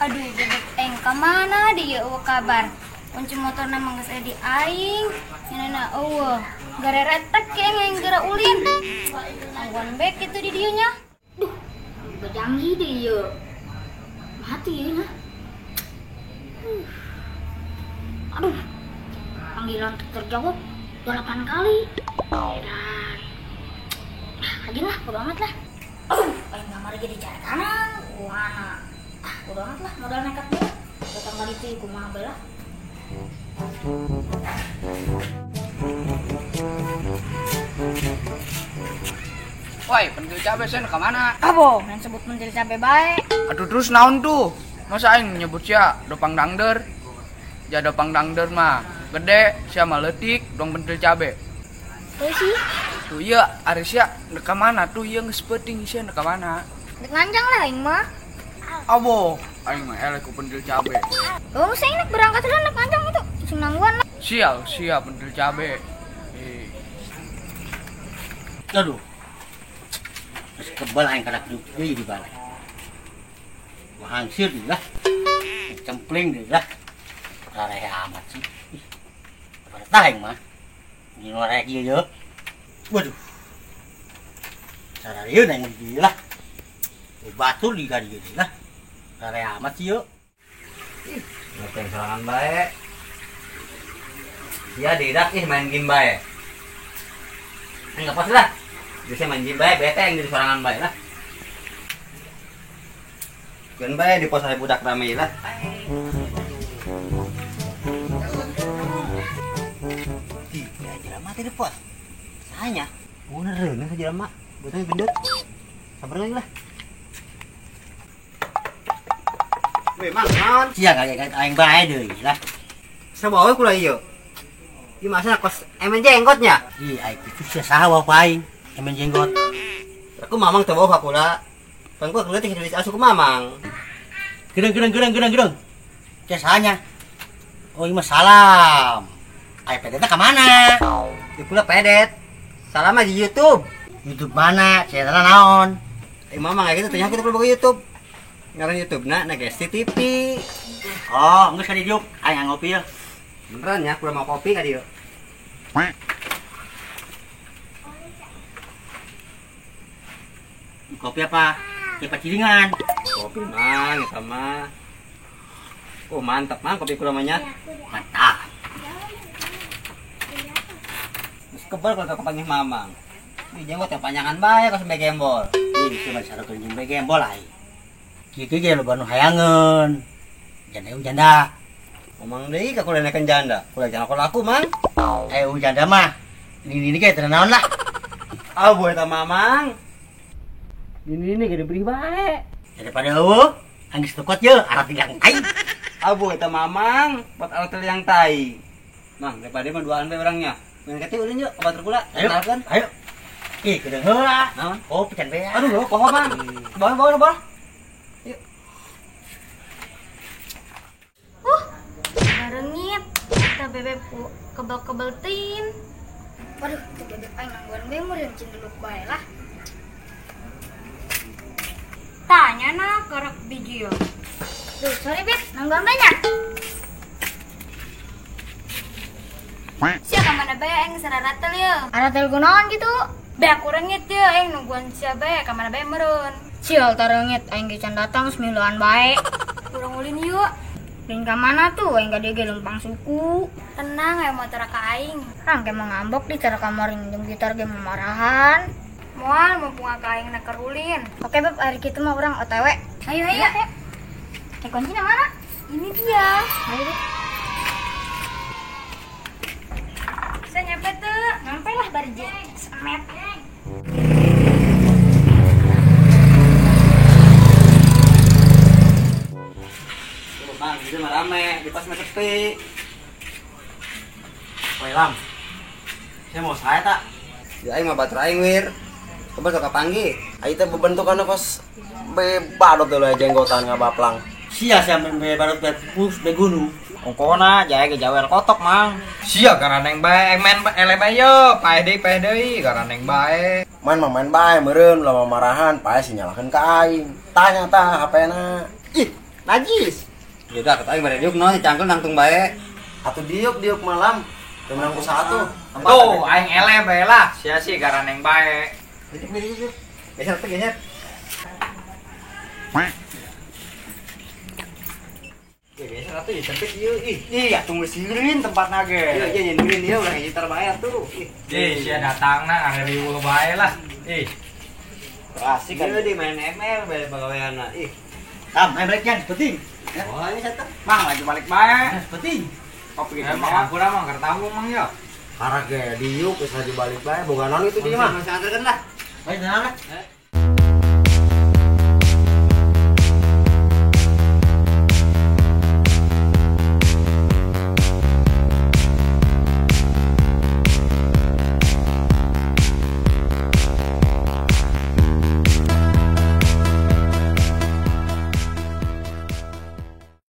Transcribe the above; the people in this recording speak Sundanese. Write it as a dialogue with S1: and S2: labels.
S1: Aduh, bebek aing ka mana dia eueuh kabar. Kunci motorna mah geus aya di aing. Nyeunana eueuh. Gareretek ke aing geura ulin. Tangguan bae kitu di dieu nya. Duh, bajanggi deui ieu. Mati ieu nya. Aduh, panggilan terjawab 8 kali. Dan rajin lah, bodo amat lah. Aduh, aing kamari jadi caretanan, kuana. Ah, bodo amat lah, modal nekat bae. Datang kali itu kumaha bae lah.
S2: Woi, pentil cabe sen ke mana?
S1: Abo, yang sebut pentil cabe bae.
S2: Aduh, terus naon tuh? Masa aing nyebut sia dopang dangder? Ja dopang dangder mah gede, sia mah leutik, dong pentil cabe.
S1: Tuh sih.
S2: Tuh iya, ari sia dek ka mana tuh ieu geus peuting sia dek ka mana?
S1: Dek nganjang lah aing mah.
S2: Abo, aing mah eleh ku pentil cabe.
S1: Oh, saya nek berangkat heula nek nganjang itu. Sing nangguan lah.
S2: Sial, sia pentil cabe.
S3: Aduh. Terus kebal aing kadak deui di balai. Wah, hangsir deui lah. Cempling deui lah. Rareh amat sih. Ih. Pada tah aing mah. Ini rareh ieu ye. Waduh. Sararieun aing di dieu lah. Batur di ka dieu deui lah. Rareh amat sih ye.
S4: Ih, ngeteng sorangan bae. Sia didak ih main game bae. Enggak pas lah. Bisa main game bae, bete yang di sorangan bae lah. Keun bae di pos aya budak rame lah. Ih, ya jelema teh di pos. Sahanya? Bener reuneuh jelema. Beuteung gendut. Sabar lagi lah. Weh, Mang, naon?
S3: Sia kaget aing bae deui lah.
S4: Sabawa we kula ieu. Ieu masa kos emen jenggotnya?
S3: Ih, aing kitu sia saha wae aing. Emen jenggot.
S4: Aku mamang teu bawa kula. Pan gua keleutik di asup ku mamang.
S3: Gereng gereng gereng gereng gereng. Sia sahanya? Oh, ieu mah salam. Aya pedetna ka mana?
S4: Di kula pedet. Salam aja di YouTube.
S3: YouTube mana? Channelna naon?
S4: Mamang kayak gitu tanya kita kula YouTube. Ngaran YouTube-na Nagesti TV.
S3: Oh, geus ka dieu. Aing ngopi ya.
S4: Beneran ya, kula mau kopi ka dieu.
S3: Kopi apa? Kopi ciringan.
S4: Kopi mang, eta mah. Oh, mantap mang kopi kula mah nya.
S3: Mantap.
S4: Geus kebal kalau kepanggih mamang. Ih, jenggot yang panjangan bae kos sampe gembol.
S3: Ih, geus mah sarokeun jeung gembol aing. Kitu ge loba nu hayangeun. Janda eueuh janda.
S4: Mamang deui ka kula naikeun janda. Kula jangan kula aku mang.
S3: Eh, janda mah. Ini ge teu naon lah.
S4: Ah, boy eta mamang. Ini gede beri bae.
S3: Daripada eueuh, angis tukot ye, arat tiang tai.
S4: Abu eta mamang, buat alat yang tai. Mang, daripada mah duaan bae orangnya. Main kati ulin yuk, obat kula.
S3: Ayo, ayo. Ih, gede heula.
S4: Naon?
S3: Oh, pican bae.
S4: Aduh, lo poho, Mang. Bawa, bawa, bawa. Yuk.
S1: Barengit. Eta bebek ku kebel-kebel tin. Waduh, itu bebek aing nangguan bae meureun cin dulu bae lah. Tanya nak kerek biji yo. Duh, sorry Beb, nangguan banyak. Sia ka mana bae aing sararatel ye. Aratel kunaon gitu? Be aku rengit ye, aing nungguan sia bae ka mana bae meureun. Sial tarengit aing ge can datang semiluan bae. Urang ulin yuk. Ulin ka mana tuh aing ka dieu ge lempang suku. Tenang aya motor ka aing. Rang ke mah ngambek di cara kamaring jeung gitar ge memarahan. Moal mumpung ka aing na kerulin. Oke Beb, hari kitu mah urang OTW. Ayo ayo. Eh, kunci mana? Ini dia. Ayo deh. Saya nyampe tuh. Nyampe lah barje. Semet.
S4: Tuh, Bang, itu mah rame, di pas mah sepi.
S3: Woi, Lam. Saya mau saya tak?
S4: Ya aing mah batur aing wir. Coba sok kapanggih.
S5: Aing teh bebentukanna kos be badot deui jenggotan ngabaplang.
S3: Sia sia be badot be pus be gunung.
S6: Ongkona jae ge jawel kotok mang.
S2: Sia garaneng bae main ele bae yo, paeh deui garaneng bae.
S5: Main mah main bae meureun ulah marahan, paeh sih nyalahkeun ka aing. Tanya tah HP-na.
S4: Ih,
S6: Najis.
S4: Ya udah kata aing bade diuk no cangkel nangtung bae.
S5: Atuh diuk malam. Teu menang ku satu.
S6: Tuh, aing eleh bae lah. Sia sih garaneng bae.
S4: Diuk. Geser teh geser.
S6: Geser atuh ya sempit ieu ih. Ih, atuh geus sieureun tempatna ge.
S4: Ieu aja nyendurin ieu ulah gitar bae atuh.
S6: Ih, sia datangna ngariweuh bae lah. Ih.
S4: Asik kan. Ieu di main ML bae bagaweana. Ih. Tam, ayo balik jan, penting. Oh, ini satu.
S6: Mang lagi balik bae.
S4: Penting.
S6: Kopi gitu mah aku lah mang kertamu mang ya.
S5: Karena ge diuk geus lagi balik bae boga naon itu dia mah.
S4: Masih anterkeun lah. Bae tenang lah.